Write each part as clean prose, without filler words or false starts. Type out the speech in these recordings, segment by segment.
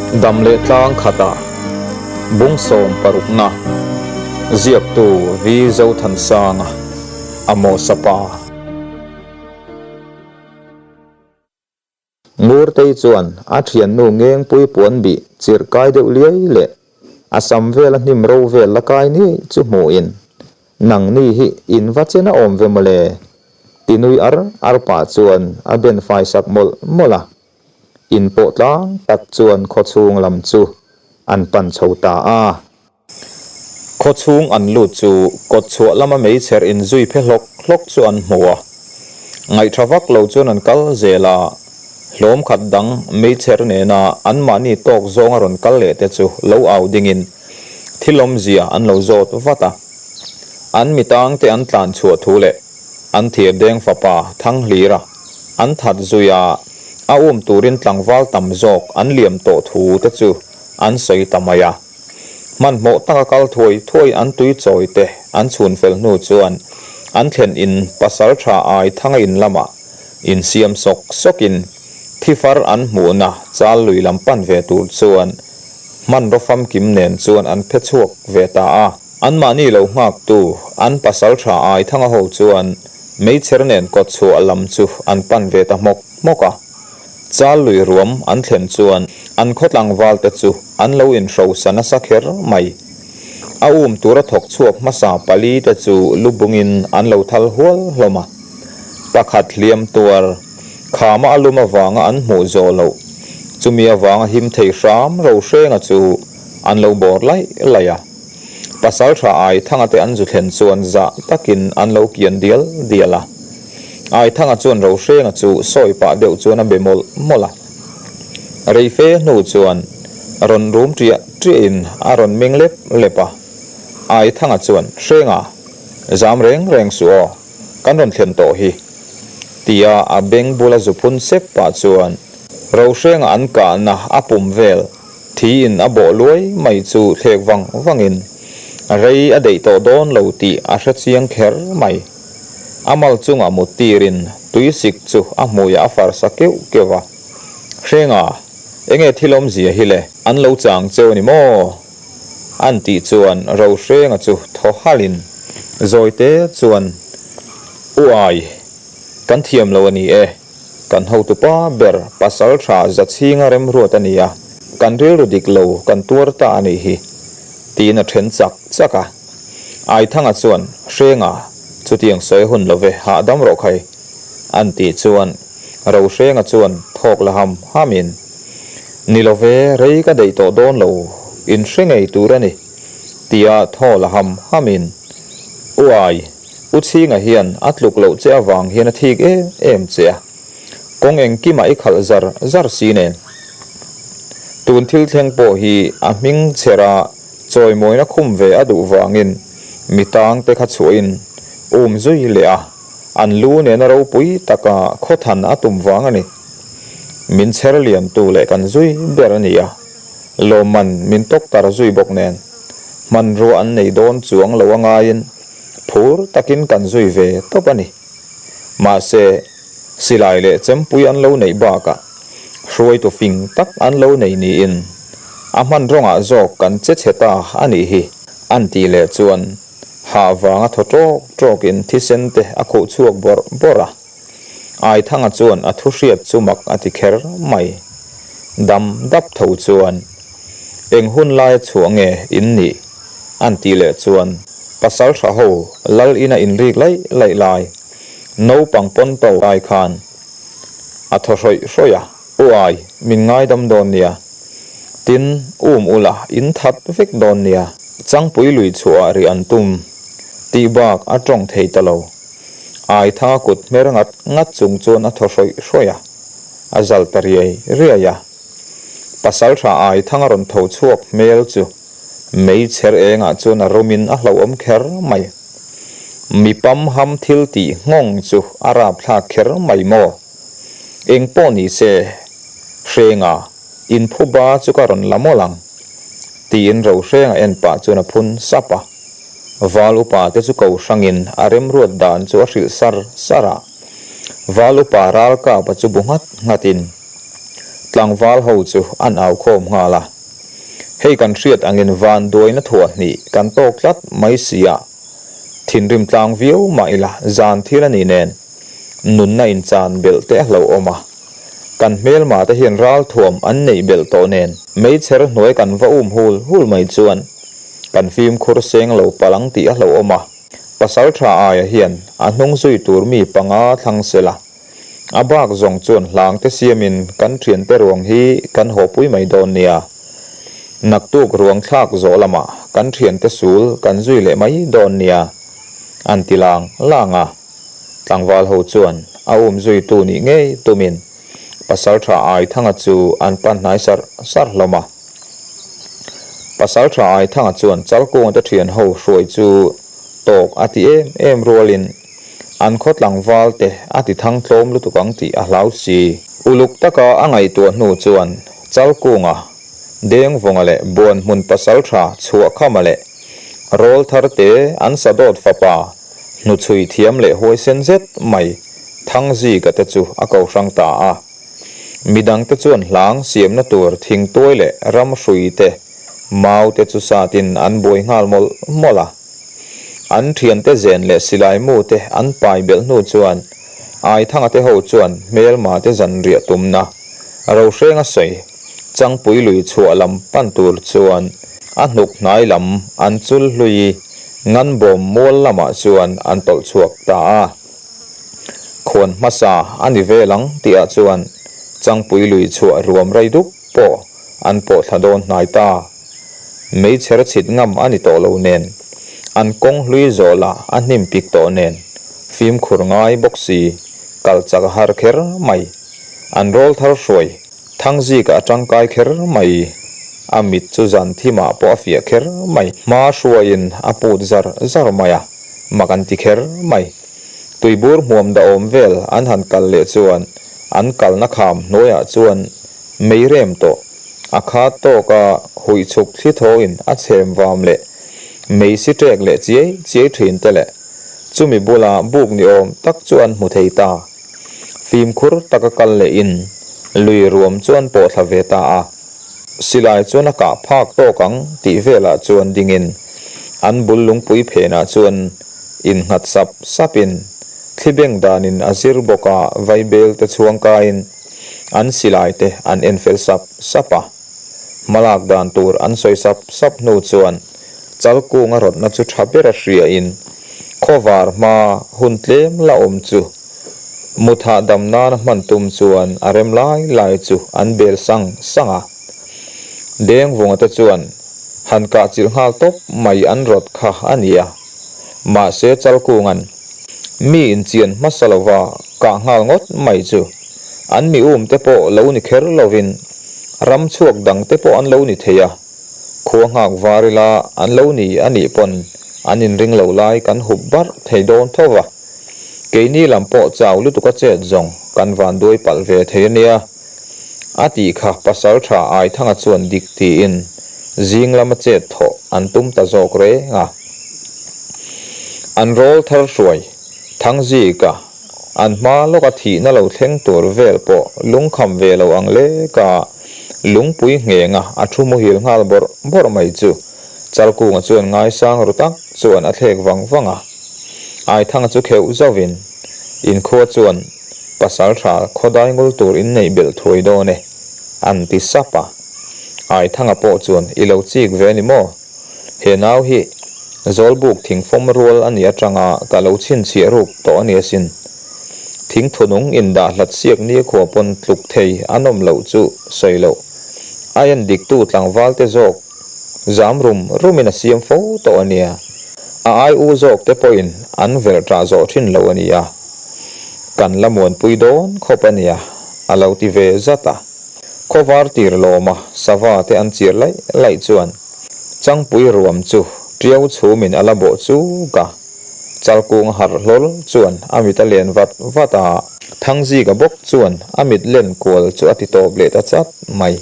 Dam leh tlang khatah bung sawm parukna ziaktu V Zothansanga a mawsa pa. Ngurtei chuan a thiannu ngengpui puan bih chirh kai deuh liai leh a sam vela hnim ro vel la kai niai chu hmuhin, Nangni hi in va chen a awm ve mawle? Ti nui ar ar pah chuan a ben fai sak mawlh mawlh a. In pawh tlang tak chuan khawchhung lam chu an pan chho ta a. Khawchhung an lut chu kawt chhuah lama meichher inzui phe hlawk hlawk chu an hmu a. Ngaihtha vak lo chuan an kal zel a, hlawm khat dang meichher nena anmahni tawk zawnga rawn kal leh te chu lo au dingin thil awmzia an lo zawt vat a. An mitangte an tlan chhuah thu leh an thirdeng fapa Thanghlira an that zui a, a um turin tlangval tam zawk an liam tawh thu te chu an sawi ta mai a. Hmanhmawh taka kal thuai thuai an tui chawi te an chhun fel hnu chuan an thlen in pasal tha ai thanga in lamah insiam sawk sawkin thifar an hmuhna chal lui lam pan ve tur chuan hmanraw famkim nen chuan an phe chhuak ve ta a. Anmahni lo nghaktu an pasal tha ai thanga ho chuan meichher nen kawt chhuah lam chu an pan ve ta hmawk hmawk a. Chal lui ruam an thlen chuan an khaw tlangval te chu an lo inhrosa nasa kher mai. A um tura thawk chhuak hmasa pali te chu lu bungin an lo thal hual hlawm a. Pakhat hliam tuar khama a lum avanga an hmuh zawh loh, chumi avanga him thei hram Rohrenga chu an lo bawr laih laih a. Pasal tha Aithanga te an zu thlen chuan zah takin an lo kian dial dial a. Aithanga chuan Rohrenga chu sawi pah deuh chuan a be mawlh mawlh a. Reife hnu chuan rawn rum ṭiah ṭiahin a rawn meng lep lep a. Aithanga chuan, Hrenga, zam reng reng suh aw, kan rawn thlen tawh hi. Tia a beng bula zu phun sep pah chuan Rohrenga an kahna a pum vel Thi in a bawh luai mai chu thlek vang vangin rei a deih tawh dawn lo tih a hre chiang kher mai. A mal chungah mut tirin tuisik chu a hmuiah a farsa keuh keuh a. Hrenga, enge thil awmzia hi le? An lo chang cheu a ni maw? An tih chuan Rohrenga chu thaw halhin zawite chuan, Uai, kan thiam lo a ni e. Kan hotupa ber pasal tha Zachhinga remruat a ni a, kan rilru dik lo kan tuar ta a nih hi, tiin a then chak chak a. Aithanga chuan, Hrenga, chutiang sawi hun lo ve, hahdam rawh khai, an tih chuan Rohrenga chuan thawk la ham hamin, Ni lo ve, rei ka deih tawh dawn lo, in hre ngei tur a ni, tia thaw la ham hamin, Uai! U Chhinga hian a tluk loh che avang hian a thik em em che a, kawng engkimah i khalh zar zar si nen. Tun thil thleng pawh hi a hming chhera chawimawina khum ve a duh vangin mi tang te kha chhuahin um zui leh a, an lu nena ropui taka khawthan a tum vang a ni. Min chher liantu leh kan zui ber a ni a, lawmman min tawk tar zui bawk nen hmanrua an nei dawn chuang lo a ngaiin Phur takin kan zui ve tawp a ni. Mahse, silai leh chempui an lo neih bakah hruaitu fing tak an lo nei niin a hman rawngah zawk kan che chhe ta a nih hi an tih leh chuan hah vanga thaw ṭawk ṭawkin thisen te a khuh chhuak bawrh bawrh a. Aithanga chuan a thu hriat chu mak a ti kher mai. Dam dap tho chuan, Eng hun laia chhuah nge in nih? An tih leh chuan pasal tha ho lal ina inrik laih laih lai naupang pawn to lai khan a thaw hrawih hrawih a, Uai, min ngaidam dawn nia. Tin, um ula in that vek dawn nia. Changpui lui chhuah rih an tum tih bak a tawng thei ta lo. Aithanga kut hmer ngat ngat chung chuan a thaw hrawih hrawih a, a zal ta riai riai a. Pasal tha Aithanga rawn tho chhuak hmel chu Mei chher engah chuan a rawmin a hlauhawm kher mai. Mi pam ham thil tih nghawng chu a rapthlak kher mai maw? Eng pawh ni se, Hrenga, inphuba chu ka rawn la mawlh ang, tiin Rohrenga en pah chuan a phun sap a. Val upa te chu ko hrangin a remruat dan chu a hrilh sar sar a. Val upa Ralkapa chu bu nghat nghatin. Tlangval ho chu an au khawm nghal a. Hei kan hriat angin vanduaina thuah hnih kan tawk tlat mai si a, thinrim tlang viau mah ila zan thil a ni nen nunna inchan belh te a hlauhawm a. Kan hmelma te hian ralthuam an neih belh tawh nen meichher hnuai kan va um hul hul mai chuan kan fimkhur seng lo palh ang tih a hlauhawm a. Pasal tha aia hian a hnung zui tur mi panga thlang sela A bak zawng chuan hlang te siamin kan thiante ruang hi kan hawpui mai dawn nia. Naktuk ruang thlak zawh lamah kan thiante sul kan zui leh mai dawn nia, an ti lang lang a. Tlangval ho chuan a um zuitu nih ngei tumin Pasaltha Aithanga chu an pan hnai sar sar hlawm a. Pasaltha Aithanga chuan Chalkunga te thian ho hruai chu Tawk a ti em em rualin an khaw tlangval te a ti thang tlawm lutuk ang tih a hlau si. Uluk taka a ngaihtuah hnu chuan Chalkunga, Dengvawnga leh Buanhmun pasaltha Chhuahkhama leh Rawlthar te an sadawt fapa hnuchhui thiam leh huaisen zet mai Thangzika te chu a ko hrang ta a. Midangte chuan hlang siamna tur thingtuai leh ramhrui te Mau te chu satin an buai nghal mawlh mawlh a. An thiante zen leh silai mu te an pai belh hnu chuan Aithanga te ho chuan hmelma te zan riah tumna Rohrenga sawi Changpui lui chhuah lam pan tur chuan a hnuk hnai lam an chul hlui Nganbawm mual lamah chuan an tawlh chhuak ta a. Khuan hmasa a ni vel ang tihah chuan Changpui lui chhuah ruam rei dup pawh an pawh thla dawn hnai ta. Meichher chhit ngam a ni tawh lo nen, an kawng hlui zawh lah a hnim pik tawh nen, fimkhur ngai bawk si, kal chak a har kher mai. An rawl thar hruai, Thangzika a tangkai kher mai. A mit chu zan thimah pawh a fiah kher mai. Hma hruaiin a put zar zar mai a, mak an ti kher mai. Tuibur hmuam dahawm vel an han kal leh chuan an kalna kham hnuaiah chuan Mei rem tawh. A khat tawk a huih chhuk thli thawin a chhem vam leh mei si ṭek leh chiai chiai ṭhin te leh chumi bula buk ni awm tak chu an hmu thei ta. Fimkhur taka kal leh in lui ruam chu an pawh thla ve ta a. Silai chuan a kah phak tawk ang tih velah chuan dingin an bul lungpui phenah chuan innghat sap sapin thli beng danin a zir bawk a vaibel te chhuang kaiin An silai te an en fel sap sap a, hmalak dan tur an sawi sap sap hnu chuan Chalkunga rawtna chu tha bera hriain khawvar hma hun tlem la awm chu mutha dam nana hman tum chuan a rem lai lai chu an bel sang sang a. Dengvunga te chuan han kah chilh nghal tawp mai an rawt kha a ni a, mahse Chalkunga'n Mi inchian hmasa lova kah nghal ngawt mai chu an mi um te pawh lo ni kher lovin ram chhuak dang te pawh an lo ni thei a, khua nghak var ila an lo ni a nih pawn an inring lo lai kan hup barh thei dawn tho va, keini lam pawh chau lutuk a chet zawng kan van duai palh ve thei a nia. A tih kha pasal tha Aithanga chuan dik tiin zing lama chet thawh an tum ta zawk reng a. An rawl thar hruai Thangzika an hma lawka thihna lo thleng tur vel pawh lungkham ve lo ang leka lungpui nghenga a thu muhil nghal bawrh bawrh mai chu Chalkunga chuan ngaisang ru tak chuan a thlek vang vang a. Aithanga chu kheuh zauhin inkhua chuan Pasal tha khawdai ngul tur in neih belh thuai dawn e, an ti sap a. Aithanga pawh chuan i lo chik ve ni maw? He nau hi Zawlbuk thingfawm rual a nih atanga ka lo chhinchhiah ruk tawh a ni asin. Thing thunung indah hlat siak nikhua pawn tluk thei an awm loh chu sawi loh. A en diktu tlangval te zawk zam rum rumin a siam fo tawh a nia. A ai u zawk te pawhin an velh tah zawh thin lo a nia. Kan la muanpui dawn khawp a nia, a lo ti ve zat a. Khawvar tir lawma sava te an chir laih laih chuan Changpui ruam chu tiau chhumin a la bawh chuk a. Chalkung harh hlawl chuan a mit a len vat vat a. Thangzika bawk chuan a mit len kual chu a ti tawp leh ta chat mai.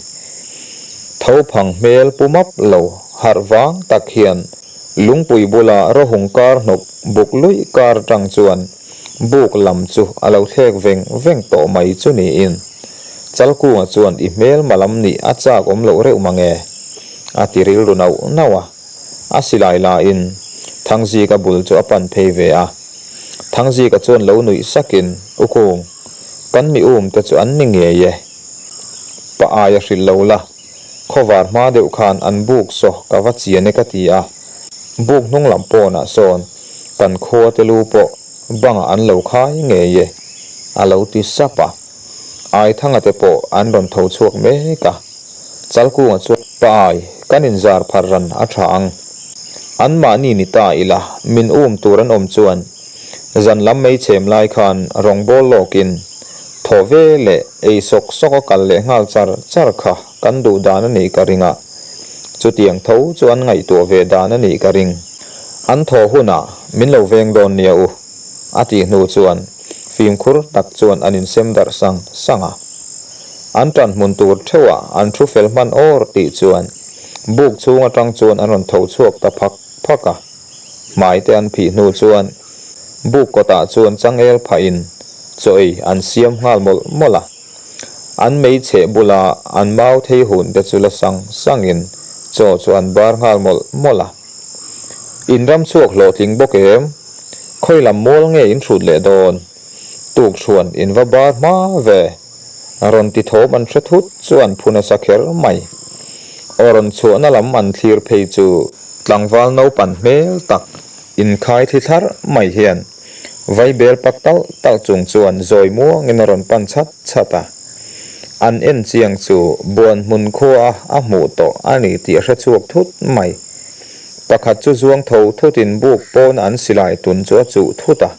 Tho phang hmel pu map lo harh vang tak hian Lungpui bula rawhung kar hnawk buk luih kar atang chuan buk lam chu a lo thlek veng veng tawh mai chu niin. Chalkunga chuan i hmelma lam nih a chak awm loh reuh mange a ti rilru nauh nauh a. A silai lain Thangzika bul chu a pan phei ve a. Thangzika chuan lo nuih sakin, U Kung, kan mi um te chu an ni ngei e. Pa aia hrilh lo la, khawvar hma deuh khan an buk saw ka va chian e ka ti a. Buk hnung lam pawnah sawn kan khua te lu pawh bangah an lo khai ngei e, a lo ti sap a. Aithanga te pawh an rawn tho chhuak mek a. Chalkunga chuan, Pa ai, kan inzar phar ran a tha ang. Anmahni ni ta ila, min um tur an awm chuan zan lam mei chhem lai khan rawngbâwl lawkin thaw ve leh ei sawk sawk a kal leh nghal char char kha kan duh dan a nih ka ring a. Chutiang tho chu an ngaihtuah ve dan a nih ka ring. An thaw hunah min lo veng dawn nia u, a tih hnu chuan fimkhur tak chuan an insem darh sang sang a. An ṭan hmun tur ṭheuhah an thu fel hman awr tih chuan buk chhung aṭang chuan an rawn tho chhuak ta phak phak a. Hmai te an phih hnu chuan buk kawtah chuan changel phahin chaw ei an siam nghal mawlh mawlh a. An mei chheh bula an mau thei hun te chu la sang sangin chaw chu an bar nghal mawlh mawlh a. In ram chhuak hlawhtling bawk em? Khawi lam mual nge in hrut leh dawn? Tukchhuan in va bar hma ve. Rawn ti thawm an hre thut chu an phu nasa kher mai. Aw rawn chhuahna lam an thlir phei chu tlangval naupan hmel tak inkhai thli thlarh mai hian vaibel pak talh talh chung chuan zawi muangin a rawn pan chhat chhat a. An en chiang chu buan hmun khua a hmuh tawh a ni tih a hre chhuak thut mai. Pakhat chu zuang tho thutin buk pawn an silai tun chu a chuh thut a.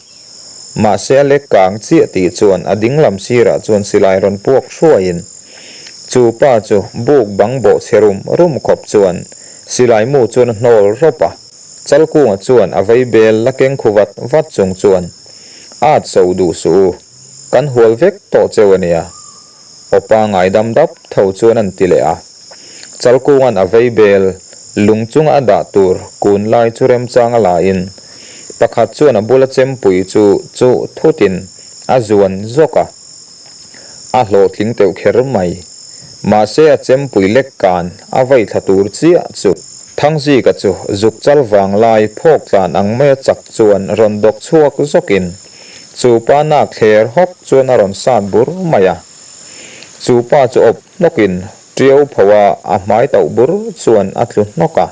Mahse a lek kang chiah tih chuan a ding lam sirah chuan silai rawn puak hruaiin chu pa chu buk bang bawh chhe rum rum khawp chuan silai mu chuan a hnawl rawp a. Chalkunga chuan a vei bel la keng khu vat vat chung chuan a at so duh suh u, kan hual vek tawh cheu a nia. Awpa ngaidam dap tho chuan an ti leh a. Chalkunga'n a vei bel lung chunga a dah tur kun lai chu remchang a lain pakhat chuan a bula chempui chu chuh thutin a zuan zawk a. A hlawhtling teuh kher mai. Mahse a chempui lek kan a vei thla tur chiah chu Thangzika chu zuk chal vang lai phawk tlan ang maia chak chuan rawn dawk chhuak zawkin chu pa nak thler hawk chuan a rawn sat bur mai a. Chu pa chu awp hnawkin ṭiau pho a, a hmai tauh bur chuan a tlu hnawk a.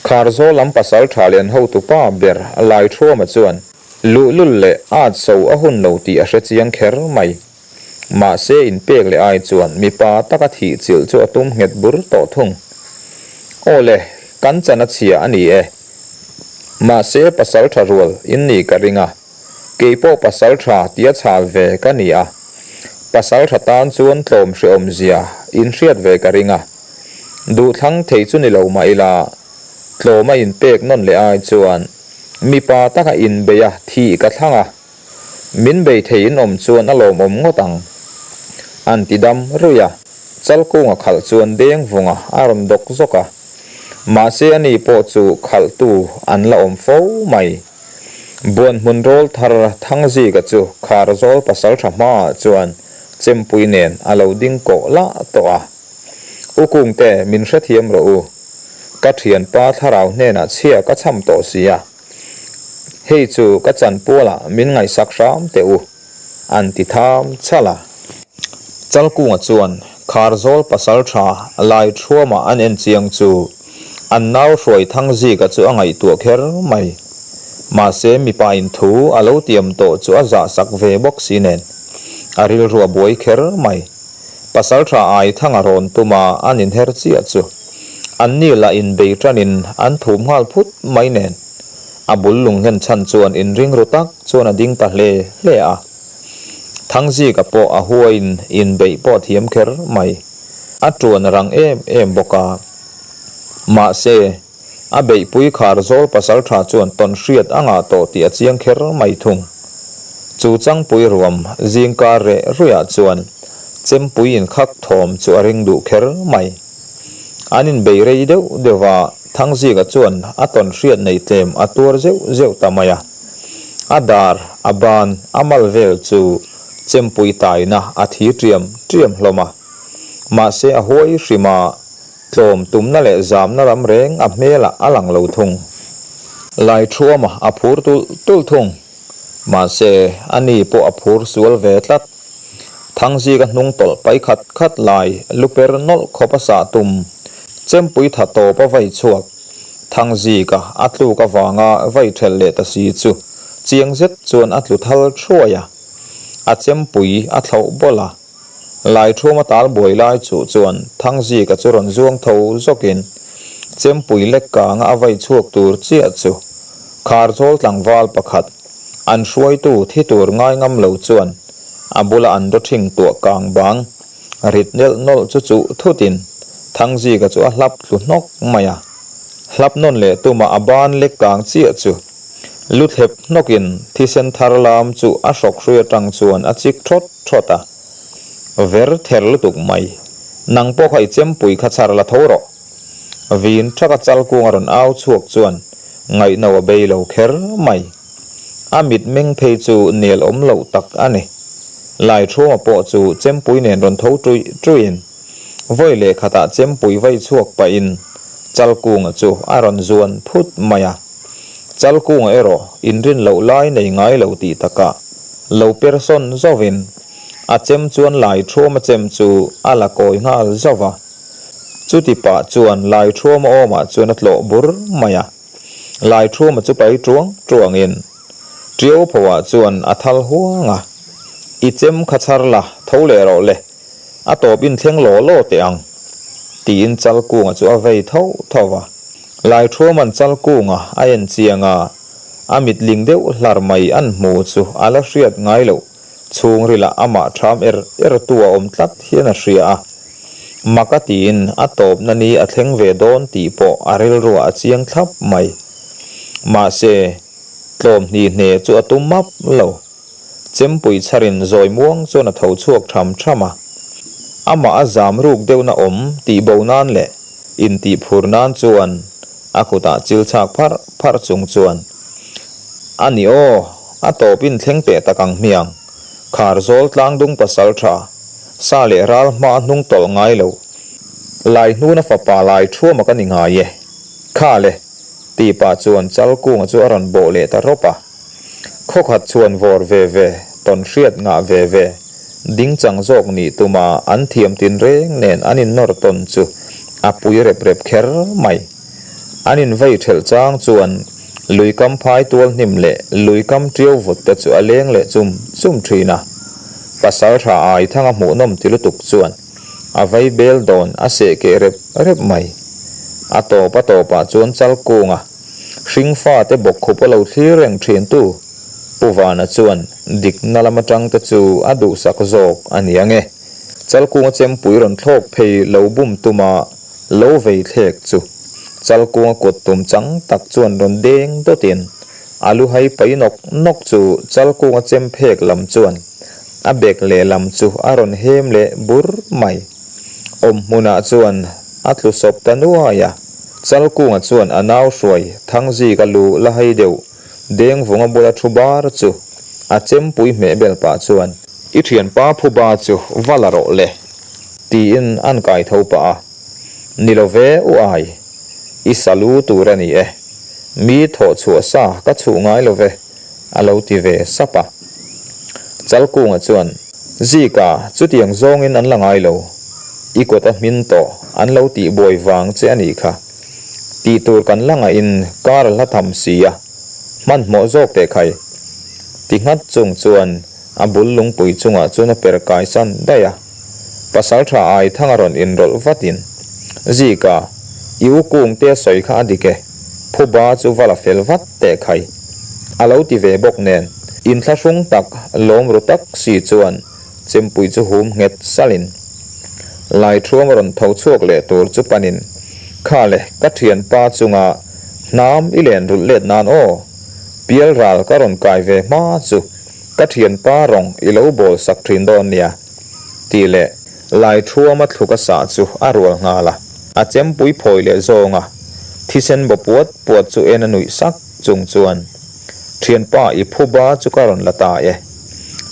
Kharzawl lam pasal ṭha lian hotu pa ber Laithuama chuan luhlul leh at so a hun lo tih a hre chiang kher mai. Mahse inpek leh ai chuan mipa taka thih chilh chu a tum nghet bur tawh thung. Aw le, kan chan a chhia a ni e. Mahse pasal ṭha rual in nih ka ring a. Kei pawh pasal tha tia chhal ve ka ni a, pasal tha tan chuan tlawm hrehawm zia in hriat ve ka ring a, duhthlang thei chu ni lo mah ila, tlawm a inpek nawn leh ai chuan mipa taka inbei a thih ka thlang a, min bei thei in awm chuan a lawmawm ngawt ang. An ti dam ruih a, Chalkunga khalh chuan deng vunga a rawn dawk zawk a, mahse ani pawh chu khalhtu an la awm fo mai. Buanhmun rawl thar Thangzika chu Kharzawl pasaltha hmaah chuan chempui nen a lo ding kawh lah tawh a. U Kungte, min hrethiam rawh u. Ka thianpa thlarau hnenah chhia ka cham tawh si a. Hei chu ka chanpualah min ngaihsak hram teh u. An ti tham chal a. Chalkunga chuan Kharzawl pasaltha Laithuama an en chiang chu an nau hruai Thangzika chu a ngaihtuah kher mai. Mahse mipa in thu a lo tiam tawh chu a zahsak ve bawk si nen a rilru a buai kher mai. Pasaltha Aithanga rawn tuma an inher chiah chu anni lah inbei tanin an thum nghal phut mai nen. A bul lung nghen chhan chuan inring ru tak chuan a ding ta hle hle a. Thangzika pawh a huain inbeih pawh a thiam kher mai. A tuan rang em em bawk a. Mahse, a beihpui khar zawl pasaltha chuan tawn hriat a ngah tawh tih a chiang kher mai thung. Chu changpui ruam zingkar reh ruihah chuan chempui inkhak thawm chu a ring duh kher mai. An inbei rei deuh deuh a, Thangzika chuan a tawn hriat nei tlem a tuar zeuh zeuh ta mai a. A dar, a ban, a mal vel chu Chempui taina a thi ṭiam ṭiam hlawm a. Mahse a huai hrim a, tlawm tumna leh zamna lam reng a hmelah a lang lo thung. Laithuama a phur tulh tulh thung. Mahse ani pawh a phur sual ve tlat. Thangzika hnung tawlh pai khat khat lai lu per nawlh khawp a sah tum chempui tha tawp a vai chhuak. Thangzika a tluk avanga vai thelh leh ta si chu chiang zet chuan a tlu thal thuai a. A chempui a thlauh bawlh a. Laithuama tal buai lai chuh chuan Thangzika chu rawn zuang tho zawkin chempui lek kanga a vai chhuak tur chiah chu Kharzawl tlangval pakhat An hruaitu thi tur ngai ngam lo chuan a bula an daw ṭhing tuah kang bang rit nelh nawlh chu chuh thutin Thangzika chu a hlap tlu hnawk mai a. Hlap nawn leh tuma a ban lek kang chiah chu lu thlep hnawkin thisen thar lam chu a hrawk hrui atang chuan a chik thawt thawt a. Ver ther lutuk mai, nang pawh kha i chempui kha chhar la tho rawh. Vin thaka chal kung a rawn au chhuak chuan ngaihno a bei lo kher mai. A mit meng phei chu nel awm loh tak a ni. Laithuama pawh chu chempui nen rawn tho ṭuih ṭuihin vawi leh khatah chempui vai chhuak pahin Chalkunga chu a rawn zuan phut mai a. Chalkunga erawh inrin loh lai nei ngai lo tih takah lo per sawn zauvin a chem chuan Laithuama chem chu a la kawi nghal zauh va. Chuti pah chuan Laithuama awmah chuan a tlawh bur mai a. Laithuama chu pai tuang tuangin Tiau phoah chuan a thal huang a, I chem kha chhar la, tho leh rawh le, a tawp inthleng law law teh ang, tiin Chalkunga chu a vei tho tho va. Laithuama'n Chalkunga a en chiang a, a mitling deuh hlar mai an hmu chu a la hriat ngai loh. Chhungrilah amah ṭham er er tu a awm tlat hian a hria a. Mak a tiin a tawpna ni a thleng ve dawn tih pawh a rilruah a chiang thlap mai. Mahse, tlawm hni hne chu a tum map lo. Chempui chharin zawi muang chuan a tho chhuak ṭham ṭham a. Amah a zam ruk deuhna awm tih bo nan leh intih phur nan chuan a kutah chil chhak pharh pharh chung chuan A ni aw, a tawp in thleng teh tak ang hmiang. Khar zawl tlang dung pasal tha, sa leh ral hma hnung tawlh ngai lo. Lai hnuna fapa lai thuama ka ni ngai e. Kha le, tih pah chuan Chalkunga chu a rawn bawh leh ta rawp a. Khawkhat chuan vawr ve ve, tawn hriat ngah ve ve, ding chang zawk nih tuma an thiam tin reng nen an innawr tawn chu a pui rep rep kher mai. An invei thelh chang chuan Luikam phai tual hnim leh luikam tiau vut te chu a leng leh chum chum thin a. Pasal tha ai thanga hmuhnawm ti lutuk chuan a vei bel dawn a seh keh rep rep mai. A tawp a tawpah chuan chal kunga hringfa te bawk khup a lo thlir reng thin tu Pu Vana chuan dikna lam atang te chu a duhsak zawk a ni ange. Chalkunga chempui rawn thlawk phei lo bum tuma Lo vei thlek chu Chalkunga kut tum chang tak chuan rawn deng dawtin a lu hai pai nawk nawk chu Chalkunga chem phek lam chuan a bek lehlam chu a rawn hem leh bur mai. Awm hmunah chuan a tlu sawp ta nuai a, Chalkunga chuan a nau hruai Thangzika lu la hai deuh Dengvunga bula thu bar chu a chempui hmeh bel pah chuan, I thianpa phuba chu va la rawh le. Tiin an kai tho pah a, Ni lo ve u ai, i sa lu tur a ni e, mi thawh chhuah sa ka chhuh ngai lo ve, a lo ti ve sap a. Chalkunga chuan, Zika, chutiang zawngin an la ngai lo, i kut a hmin tawh an lo tih buai vang che a nih kha. Tih tur kan la ngahin kar a hla tham si a, hmanhmawh zawk teh khai. Ti nghat chung chuan A bul lungpui chungah chuan a per kai san daih a. Pasaltha ai thang a rawn inrawlh vatin, Zika, i u kung te a sawi kha a dik e, phuba chu va la fel vat teh khai. A lo ti ve bawk nen, inthlahrung tak, lawm ru tak si chuan chempui chu hum nghet salhin, Laithuam a rawn tho chhuak leh tur chu panin, Kha le, ka thianpa chunga hnam i len rulh let nan aw, pialral ka rawn kai ve hma chu. Ka thianpa rawng i lo bawl sak thin dawn nia, tih leh Laithuama thluk a sah chu a rual nghal a. A chempui phawi leh zawng a, thisen baw puat puat chu en a nuih sak chung chuan, Thianpa i phuba chu ka rawn la ta e.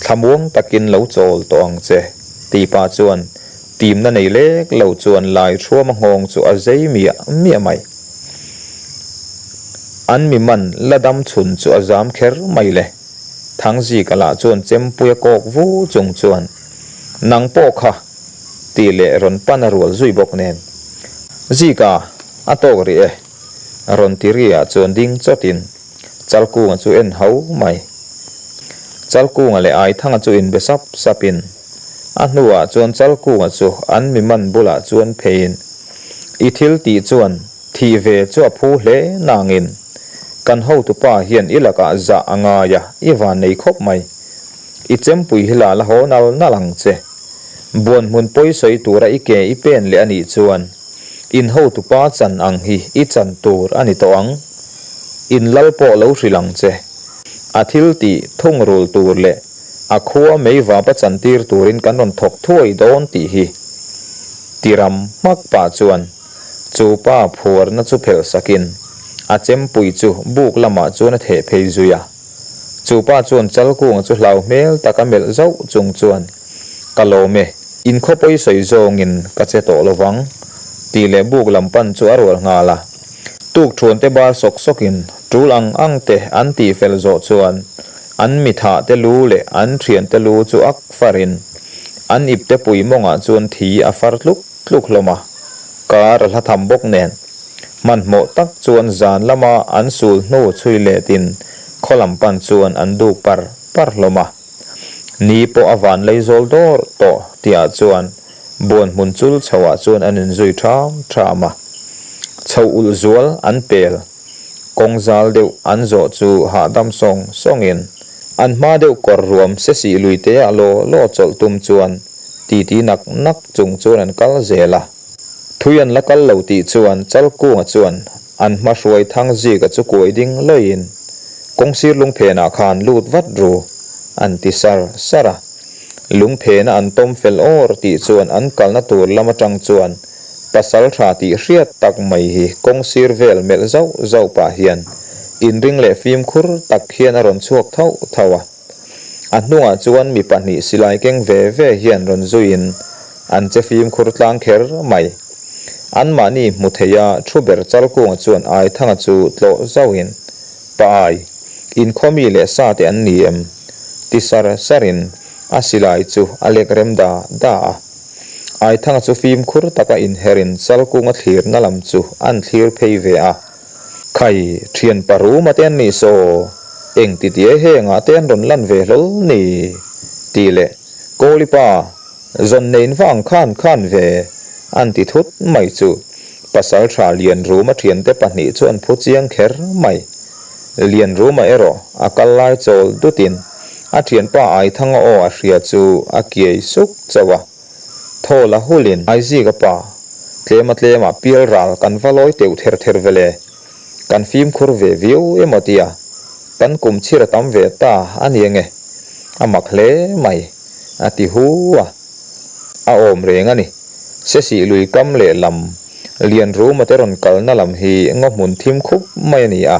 Thlamuang takin lo chawl tawh ang che, tih pah chuan timna nei lek lo chuan Laithruama nghawng chu a zei miah miah mai. An mi man la dam chhun chu a zam kher mai le. Thangzika lah chuan chempuia kawk vu chung chuan, Nang pawh kha! tih leh rawn pan a rual zui bawk nen. Zika, a tawk rih e! Rawn ti ri ah chuan ding chawtin Chalkunga chu en ho mai. Chalkunga leh Aithanga chu inbe sap sapin a hnuah chuan Chalkunga chu an mi man bulah chuan pheiin, I thil tih chuan thih ve chu a phu hle nangin kan hotupa hian i lakah zah a ngai a, i van nei khawp mai. I chempui hi la la haw nal nal ang che. Buan hmun pawi sawi tura i ke i pen leh a nih chuan In hotupa chan ang hi i chan tur a ni tawh ang. In lal pawh lo hrilh ang che. A thil tih thungrul tur leh a khua meivapa chantir turin kan rawn thawk thuai dawn tih hi. Tiram hmak pah chuan chu pa phuarna chu phelh sakin a chempui chu buk lamah chuan a theh phei zui a. Chu pa chuan Chalkunga chu hlau hmel tak a melh zauh chung chuan, Ka lawm e, in khawpawi sawi zawngin ka che tawh lo vang, tih leh buk lam pan chu a rual nghal a. Tuk thuante bar sawk sawkin tul ang ang te an tih fel zawh chuan an mithah te lu leh an thian te lu chu ak farin an ipte pui mawngah chuan thi a far tluk tluk hlawm a, kar a hla tham bawk nen. Hmanhmawh tak chuan zan lama an sul hnu chhui letin khaw lam pan chuan an duk par par hlawm a. Ni pawh a van lei zawl dawr tawh tihah chuan buan hmun chul chhoah chuan an inzui ṭham ṭham a. Chho ulh zual an pel, kawng zal deuh an zawh chu hahdam sawng sawngin an hma deuh kawr ruam sesih lui teah law law chawlh tum chuan titi nak nak chung chuan an kal zel a. Thui an la kal lo tih chuan Chalkunga chuan an hma hruai Thangzika chu kuai ding lawiin kawngsir lungphenah khan lut vat ru an ti sar sar a. Lungphena an tawm fel awr tih chuan an kalna tur lam atang chuan pasal tha tih hriat tak mai hi kawngsir vel melh zauh zauh pah hian inring leh fimkhur tak hian a rawn chhuak thauh thauh a. A hnungah chuan mi pahnih silai keng ve ve hian rawn zuiin an che fimkhur tlang kher mai. Anmahni hmu theia thu ber Chalkunga chuan Aithanga chu tlawh zauhin, Pa Ai, inkhawmi mi leh sa te an ni em? ti sar sarin a silai chu a lek rem da da a. Aithanga chu fimkhur taka inherin Chalkunga thlirna lam chu an thlir phei ve a. Khai, thian paruma te an nih saw, eng ti tia hengah te an rawn lan ve hlawl ni? tih leh Kawli pa, zawn nein vang khan khan ve, an ti thut mai chu pasal tha Lianruma thiante pahnih chu an phu chiang kher mai. Lianruma erawh a kal lai chawl dutin a thianpa Aithanga aw a hria chu a kiai suk chauh a. Thaw la hulin Aizika pa, tlema tlema pial ral kan va lawi teuh ther ther ve le. Kan fimkhur ve viau emaw tia, kan kum chhir a tam ve ta a ni ange, a mak hle mai, a ti hu a. A awm reng a ni. Sesih lui kam leh lam, lian ruma te rawn kalna lam hi ngaw hmun thim khup mai a ni a.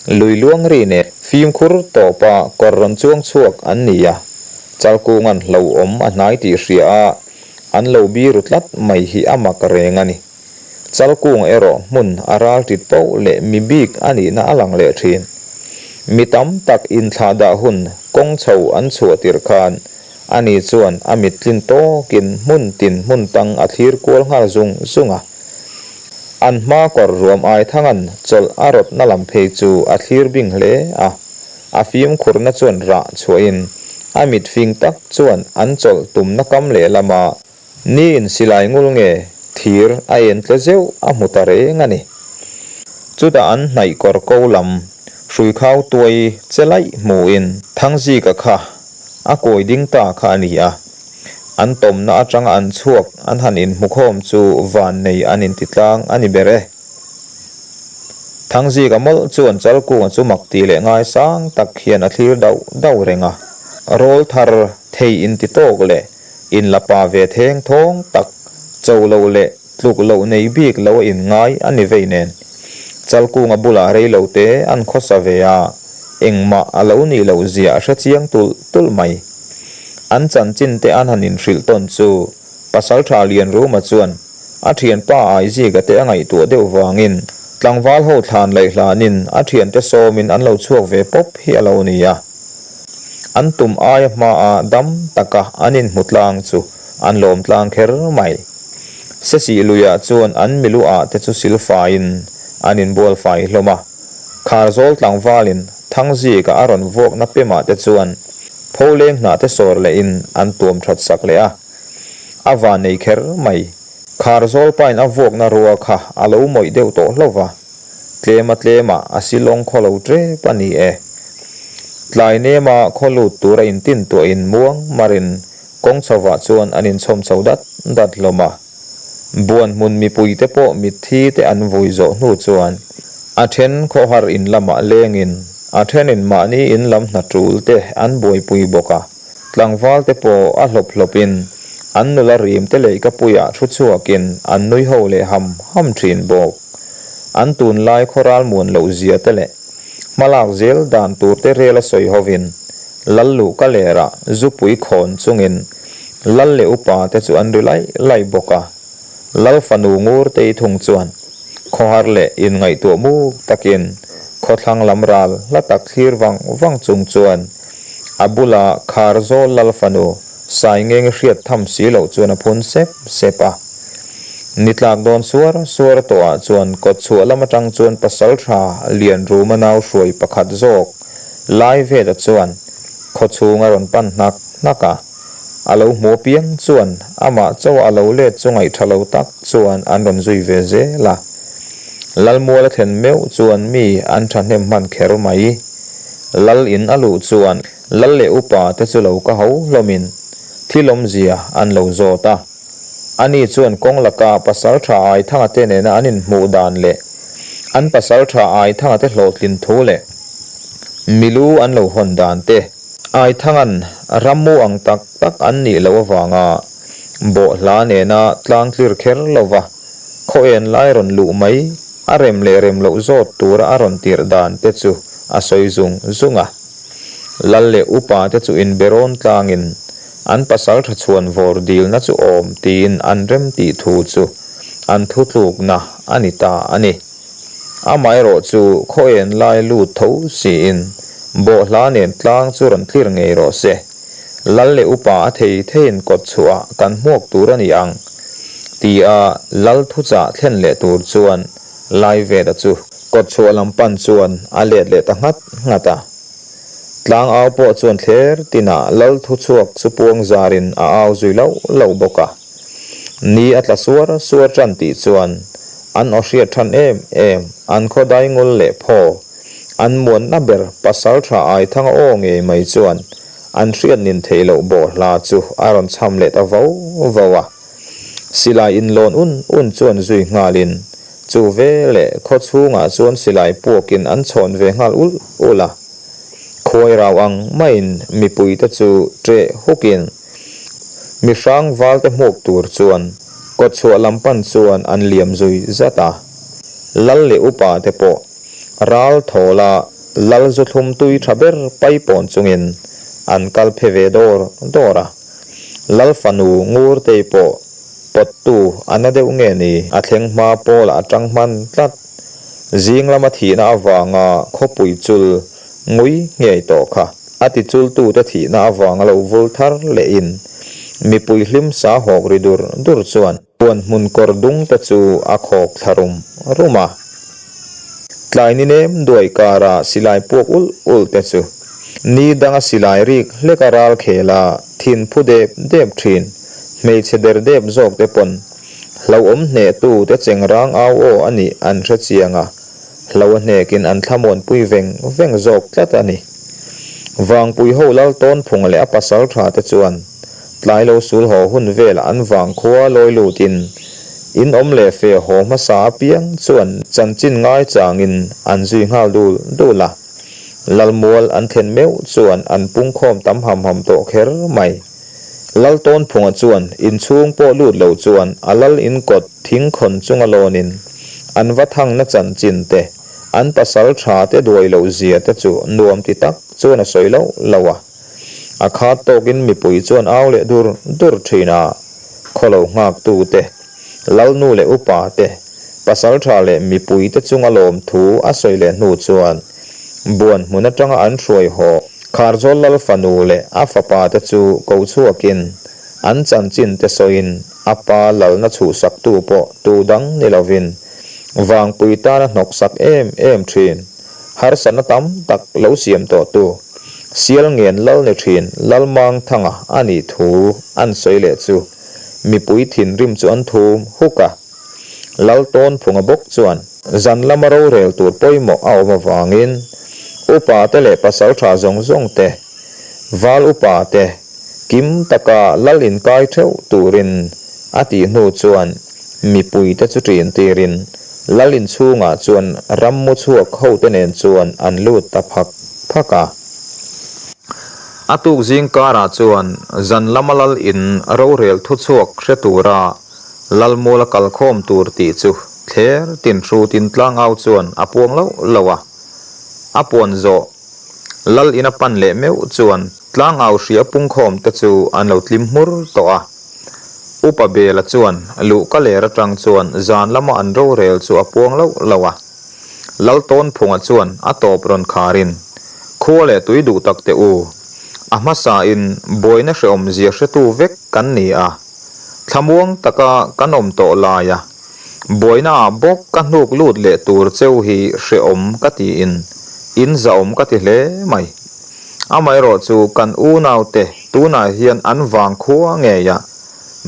Lui luang ri nen fimkhur tawpa kawr rawn chuang chhuak an ni a. Chalkunga'n hlauhawm a hnai tih hria a, an lo biru tlat mai hi a mak reng a ni. Chalkunga erawh hmun a ral tit poh leh mi bik a nihna a lang leh thin. Mi tam tak inthlah dah hun kawng chho an chhuah tirh khan ani chuan a mit tlin tawkin hmun tin hmun tang a thlir kual nghal zung zung a. An hma kawr ruam Aithanga'n chawlh a rawtna lam phei chu a thlir bing hle a. A fimkhurna chuan rah chhuahin a mit fing tak chuan an chawlh tumna kam lehlamah niin silai ngul nge thir a en tle zeuh a hmu ta reng a ni. Chutah an hnaih kawr ko lam hruikhau tuai che laih hmuhin Thangzika kha a kawi ding ta kha a ni a. An tawmna atanga an chhuak an han inhmukhawm chu vannei an intitlang a ni ber e. Thangzika mawlh chuan Chalkunga chu mak tih leh ngaisang tak hian a thlir dauh dauh reng a. Rawl thar thei inti tawk leh inla pa ve theng thawng tak, cho loh leh tluk loh nei bik lo a inngai a ni vei nen. Chalkunga bulah rei lo te an khawsa ve a, engmah a lo nih loh zia a hre chiang tulh tulh mai. An chanchin te an han inhrilh tawn chu Pasalṭha Lianruma chuan a ṭhianpa Aizika te a ngaihtuah deuh vangin tlangval ho thlan laih hlanin a ṭhiante sawmin an lo chhuak ve pawp hi a lo ni a. An tum aia hmaa dam taka an inhmu tlang chu an lawm tlang kher mai. Sesih luiah chuan an milu ah te chu silfaiin an inbual fai hlawm a. Kharzawl tlangvalin Thangzika a rawn vuakna pemah te chuan pholeng hnah te sawr lehin an tuam that sak leh a. A van nei kher mai. Kharzawl pain a vuakna rua kha a lo mawih deuh tawh hlauh va. Tlema tlemah a silawng khaw lo tep a ni e. Tlai nema khaw lut tura intintuahin muang marin kawng chhovah chuan an inchhawm chho dat dat hlawm a. Buan hmun mipuite pawh mitthi te an vui zawh hnu chuan a then khawhar in lamah lengin a thenin mahni in lam hna tul te an buaipui bawk a. Tlangval te pawh a hlawp hlawpin an nula rim te leihkapuiah thu chhuakin an nui ho leh ham ham thin bawk. An tunlai khawral muan loh zia te leh hmalak zel dan tur te rel a sawi hovin Lal luh ka lerah zupui khawn chungin Lal leh upa te chu an ri laih laih bawk a. Lal fanu ngur tei thung chuan khawhar leh inngaihtuah muk takin khawthlang lam ral hla tak thlir vang vang chung chuan a bula Kharzawl Lal fanu Saingeng hriat tham si loh chuan a phun sep sep a. Ni tlak dawn suar suar tawhah chuan kawtchhuah lam atang chuan pasaltha Lianruma nau hruai pakhat zawk Laiveta chuan khawchhung a rawn pan hnak hnak a. A lo hmu apiang chuan amah chauh a lo let chu ngaihṭha lo tak chuan an rawn zui ve zel a. Lalmual a thlen meuh chuan mi an ṭhahnem hman kher mai. Lal in a luh chuan lal leh upa te chu lo ka ho hlawmin thil awmzia an lo zawt a. Ani chuan kawng laka pasalṭha Aithanga te nena an inhmuh dan leh an pasalṭha Aithanga te hlawhtlin thu leh milu an lo hawn dan te, Aithangan rammu ang tak tak an nih loh avanga bawhhla nena tlang tlir kher lova khaw en lai rawn luh mai a rem leh rem loh zawt tura a rawn tirh dan te chu a sawi zung zung a. Lal leh upa te chu inberawn tlangin an pasal tha chhuan vawr dilna chu awm tiin an rem tih thu chu an thutlukna a ni ta a ni. Amaherawh chu khaw en lai lut tho siin bawhhla nen tlang chu rawn tlir ngei rawh se. Lal leh upa a thei theiin kawt chhuah kan hmuak tur a ni ang tia lal thuchah thlen leh tur chuan Laiveta chu kawt chhuah lam pan chuan a let leh ta nghat nghat a. Tlang au pawh chuan thler tinah lal thuchhuak chu puang zarin a au zui loh loh bawk a. Ni a tla suar suar tan tih chuan an aw hriat than em em, an khaw daingul leh phaw, an muanna ber pasal tha Aithanga aw ngei mai chuan an hriat nin theih loh bawhhla chu a rawn chham leh ta vo vo a. Silai inlawn un un chuan zui nghalin chu ve leh khaw chhungah chuan silai puakin an chhawn ve nghal ulh ulh a. Khuai rau ang maiin mipuite chu ṭeh hukin Mi hrang valte hmuk tur chuan kawtchhuah lam pan chuan an liam zui zat a. Lal leh upa te pawh ral thawla lal zu thlum tui tha ber paipawn chungin an kal phe ve dawr dawr a. Lal fanu Ngurtei pawh pawttu a na deuh nge ni a thleng hma pawlah a tang hman tlat. Zing lama thihna avanga khawpui chul ngui ngei tawh kha. A tichultute thihna avanga lo vul thar lehin mipui hlim sa hawk ri dur dur chuan puan hmun kawr dung te chu a khawk thla rum rum a. Tlai ni nem duai kara silai puak ulh ulh te chu ni danga silai rik hleka ral khela thin phu dep dep thin hmeichhe der dep zawk te pawn hlauhawm hnehtu te chengrang au aw a nih an hre chiang a. Hlo a hnekin an thlamuanpui veng veng zawk tlat a ni. Vangpui ho lal tawnphung leh a pasal tha te chuan tlai lo sul haw hun velah an vangkhua lawi lutin in awm leh fe haw hmasa apiang chuan chanchin ngaichangin an zui nghal dul dul a. Lalmual an thlen meuh chuan an pungkhawm tam ham ham tawh kher mai. Lal Tawnphunga chuan inchhung pawh lut lo chuan a lal in kawt thing khawn chunga lawnin an va thangna chanchin te, an pasal tha te duai loh zia te chu nuam ti tak chuan a sawi loh loh a. A khat tawkin mipui chuan au leh dur dur thin a, khawlo nghaktu te, Lalnu leh upa te, pasaltha leh mipui te chunga lawmthu a sawi leh hnu chuan buan hmun atanga an hruai haw Kharzawl Lal fanu leh a fapa te chu ko chhuakin an chanchin te sawiin a pa lalna chhuhsaktu pawh tu dang ni lovin Vangpui tana hnawksak em em thin harsatna tam tak lo siam tawhtu Sialngen Lal ni thin Lalmangthanga a nih thu an sawi leh chu Mipui thinrim chu an thum huk a. Laltawnphunga bawk chuan zan lama rorel tur pawimawh a awm avangin upa te leh pasaltha zawng zawng te, val upa te kim taka lal inkai theuh turin a tih hnu chuan mipui te chu ṭin tirin lal inchhungah chuan rammu chhuak hote nen chuan an lut ta phak phak a. A tuk zing karah chuan zan lama lal in rorel thuchhuak hre tura Lalmual a kal khawm tur tih chu thler tin hrutin tlangau chuan a puang loh loh a. A puan zawh Lal in a pan leh meuh chuan tlangau hria pungkhawm te chu an lo tlim hmur tawh a. Upa Bela chuan luhka ler atang chuan zan lama an rorel chu a puang loh loh a. Laltawnphunga chuan a tawp rawn kharin, Khua leh tui duh tak teh u, a hmasain buaina hrehawmzia hretu vek kan ni a, thlamuang taka kan awm tawh laia buainaah bawk ka hnuk lut leh tur cheu hi hrehawm ka tiin in zahawm ka ti hle mai. Amaherawhchu kan unaute tunah hian an vang khua ngei a,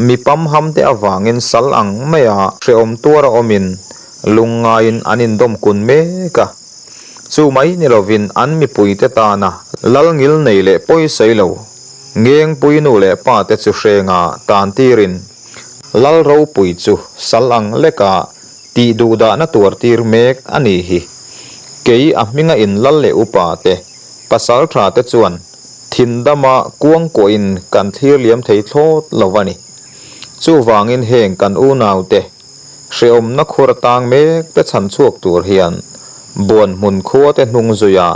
mi pamhamte avangin sal ang maia hrehawm tuara awmin Lungngaiin an indawm kun mek a, chu mai ni lovin an mipuite tana lal ngil nei leh pawisawi lo Ngengpui nu leh pa te chu hrenga tan tirin lal ropui chu sal ang leka tih duhdahna tuar tir mek a ni hi. Kei a hminga in lal leh upa te, pasal tha te chuan thindama kuangkuahin kan thlir liam thei thlawt lo a ni. Chuvangin heng kan unaute Hrehawmna khur atang mek te chhan chhuak tur hian buan hmun khua te hnung zuia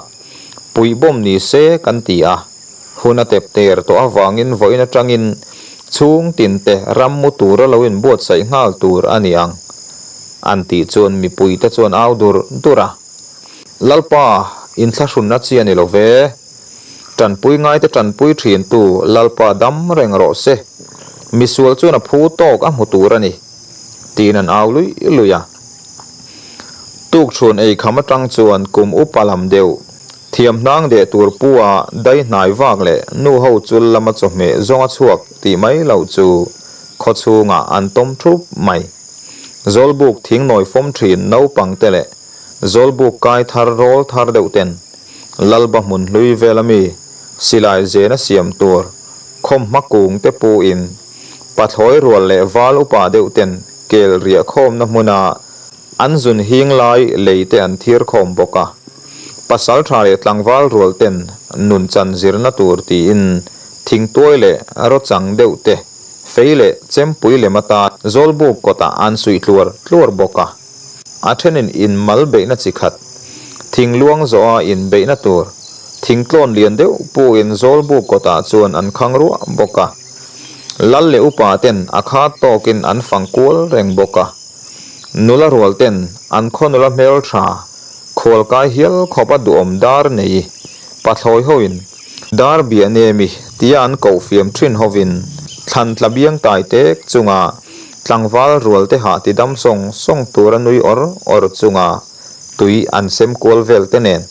puihbawm ni se kan ti a, hun a tep ter tawh avangin vawiin atangin chhung tin te ram mu tura lo inbuatsaih nghal tur a ni ang an tih chuan mipui te chuan au dur dur a, Lalpa inthlahrunna chi a ni lo ve, tanpui ngaite tanpui thintu Lalpa dam reng rawh se, misual chuan a phu tawk a hmu tur a ni. Tiin an au luih luih a. Tukchhun ei kham atang chuan kum upa lam deuh, thiam hnang deh tur pu a dai hnai vak leh nu ho chul lama chawhmeh zawnga chhuak tih mai loh chu khaw chhungah an tawm thup mai. Zawlbuk thing nawi fawm thin naupang te leh Zawlbuk kai thar rawl thar deuh ten Lalba hmun hlui vel ami silai zena siam tur khawmhma kung te pu in Pathlawi rual leh val upa deuh ten kel riah khawmna hmuna an zun hing lai lei te an thir khawm bawk a. Pasal tha leh tlangval rual ten nun chan zirna tur tiin thingtuai leh rawchang deuh te fei leh chempui lem atan zawlbuk kawtah an suih tluar tluar bawk a. A thenin in mal beihna chi khat, thing luang zawha in beihna tur, thing tlawn lian deuh puhin zawlbuk kawtah chuan an khang ruah bawk a. Lal leh upa ten a khat tawkin an fang kual reng bawk a. Nula rual ten an khaw nula hmel tha, khual kai hial khawpa duhawm dar nei, pathlawi hoin dar biah nemi tia an koh fiam thin hovin thlan tla biang tai tek chunga Tlangval rual te hah ti dam sawng sawng tura nui awr awr chunga tui an sem kual vel te nen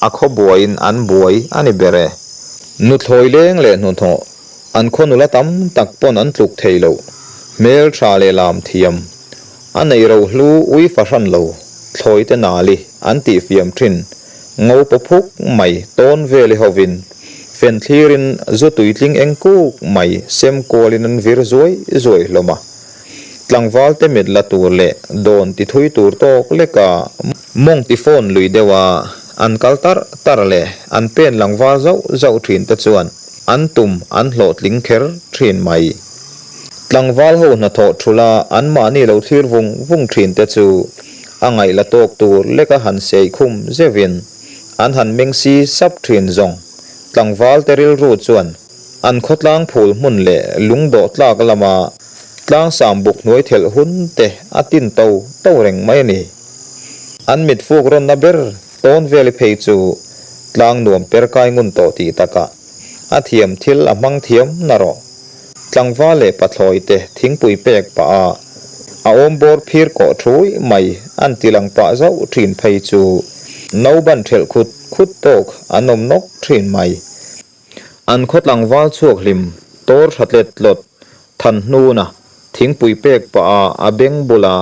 a khaw buaiin an buai a ni ber e. Nuthlawi leng leh hnuhnawh an khaw nula tam tak pawn an tluk thei lo, hmel tha leh lam thiam a neih ro hlu ui fahran lo thlawi te nali an tih fiam thin ngo paw phuk mai tawn veli hovin Fen thlirin zu tuitling eng kuk mai sem kualin an vir zuai zuai hlawm a. Tlangvalte mit la tur leh dawn ti thui tur tawk leka mawng ti phone lui deuha an kal tarh tarh leh an pen lang var zauh zauh thin te chuan an tum an hlawhtling kher thin mai. Tlangval ho hnathawh thula anmahni lo thlir vung vung thin te chu a ngaih la tawk tur leka han sei khum zeuhin An han meng si sap thin zawng. Tlangval te rilru chuan. An khawtlang phul hmun leh lungdawh tlak lama tlangsam buk hnuai thelh hun te a tin to to reng mai a ni. An mit fuk rawnna ber tawn vel i phei chu tlang nuam per kai ngun tawh tih takah a thiam thil a hmang thiam na rawh. Tlangval leh pathlawi te thingpui pek pah a a awm bawr phir kawh thui mai an ti lang pah zauh thin phei chu no ban thelh khut khut tawk an awm nawk thin mai. An khaw tlangval chhuak hlim tawr tha tlet tlawt than hnuna thingpui pek pah a a beng bula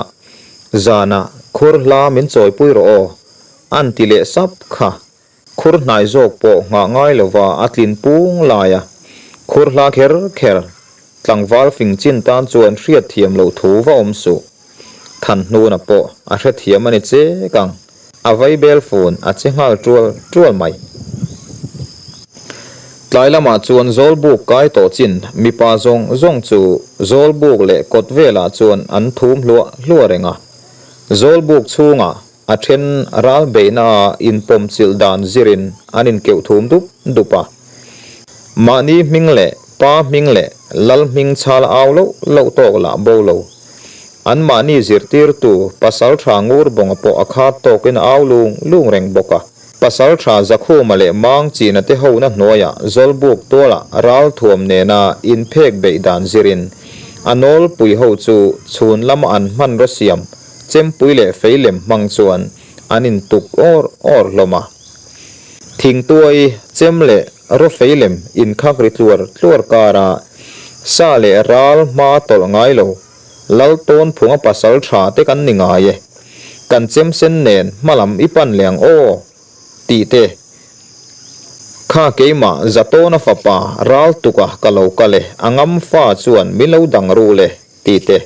zana khur hla min chawipui rawh aw an ti leh sap kha. Khur hnai zawk pawh nghah ngai lova a tlin pung lai a, khur hla kher kher tlangval fing chin tan chuan hriat thiam loh thu va awm suh. Than hnuna pawh a hrethiam a ni chek ang, a vai bel fun a che nghal tual tual mai. Tlai lamah chuan Zawlbuk kai tawh chin mipa zawng zawng chu Zawlbuk leh kawt velah chuan an thum hluah hluah reng a, Zawlbuk chhungah A then ral beihna ah inpawm chilh dan zirin an inkeuh thum dup dup a. Mahni hming leh pa hming leh lal hming chhal au loh loh tawk lah bo lo. An mahni zirtirtu pasal tha ngur bawnga pawh a khat tawkin a au lung lung reng bawk a. Pasal tha Zakhuma leh Mang China te hona hnuaiah Zawlbuk tualah ral thuam nena inphek beih dan zirin a nawlpui ho chu chhun lama an hmanraw siam Chempui leh fei lem hmang chuan an intuk awr awr hlawm a. Thingtuai, chem leh rawfei lem inkhak ri tluar tluar kara sa leh ral hma tawlh ngai lo, Lal tawn phunga pasal tha te kan ni ngai e. Kan chem sen nen hma lam i pan leh ang aw tih te kha keimah Zatawna fapa ral tuka ka lo kal e, a ngam fa chuan min lo dang ru le. Ti te,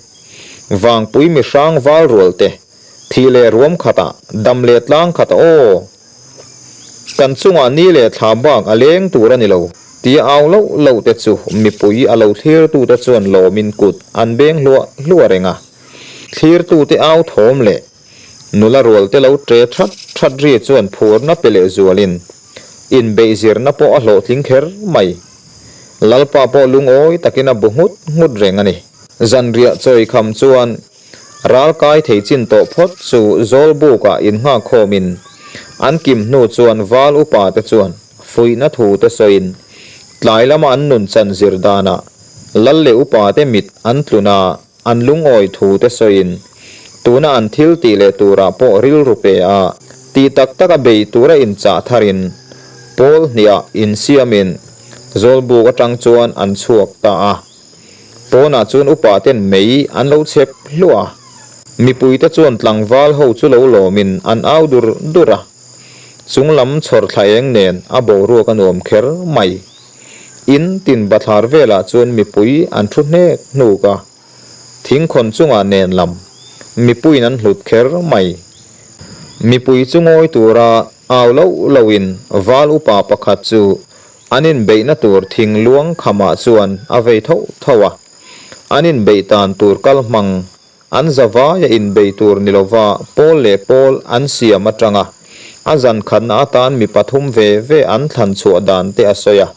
Vangpui mi hrang val rual te, thih leh ruam khatah, dam leh tlang khatah aw! Kan chungah ni leh thla bak a leng tur a ni lo, tia au loh loh te chu mipui a lo thlirtute chuan lawmin kut an beng hluah hluah reng a. Thlirtute au thawm leh nula rual te lo tre that that ri chuan phurna pe leh zualin inbeihzirna pawh a hlawhtling kher mai. Lalpa pawh lungawi takin a bu nghut nghut reng a ni. Zanriah chawi kham chuan ral kai thei chin tawh phawt chu Zawlbukah innghak khawmin an kim hnu chuan val upa te chuan fuihna thu te sawiin tlai lama an nun chan zir danah Lal leh upa te mit an tlun a, an lungawi thu te sawiin tuna an thil tih leh turah pawh rilru pe a, tih tak taka bei tura inchah tharin pawl hniah insiamin Zawlbuk atang chuan an chhuak ta a. Pawnah chuan upa ten mei an lo chhep hluah a, mipuite chuan tlangval ho chu lo lawmin an au dur dur a. Chunglam chhawr thla eng nen a boruak a nuam kher mai. In tin bathlar velah chuan mipui an thu hnek hnuk a, thingkhawn chungah nen lam mipuiin an hlut kher mai. Mipui chu ngawi tura au loh lohin val upa pakhat chu an inbeihna tur thing luang khamah chuan a vei tho tho a, an inbeih tan tur kal hmang An zavaia inbei tur ni lova pawl leh pawl an siam atanga a zan khatna atan mi pathum ve ve an thlan chhuah dan te a sawi a.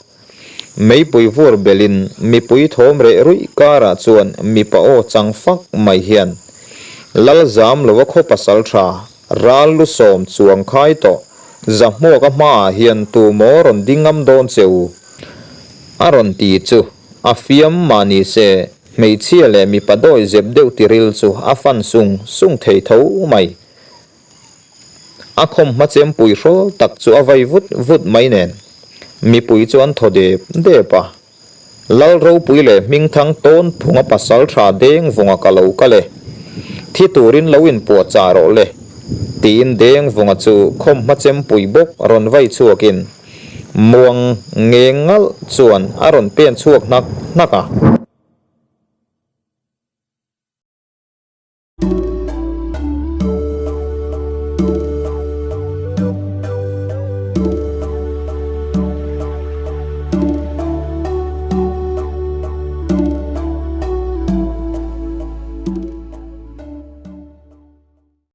Meipui vur belin mipui thawm reh ruih karah chuan mipa aw chang fak mai hian Lal zam lova khaw pasal tha ral lu sawm chuang khai tawh Zahmuaka hmaah hian tumaw rawn ding ngam dawn che u? A rawn ti chu a fiam mah ni se hmeichhia leh mipa dawi zep deuh tiril chu a fan sung sung thei tho mai. A khawmhma chempui hrawl tak chu a vai vut vut mai nen mipui chu an thaw dep dep a. Lal ropui leh hmingthang tawn phunga pasal tha deng vunga ka lo kal e. Thi turin lo inpuah chah rawh le, tiin deng vunga chu khawmhma chempui bawk rawn vai chhuakin muang ngeng ngalh chuan a rawn pen chhuak hnak hnak a.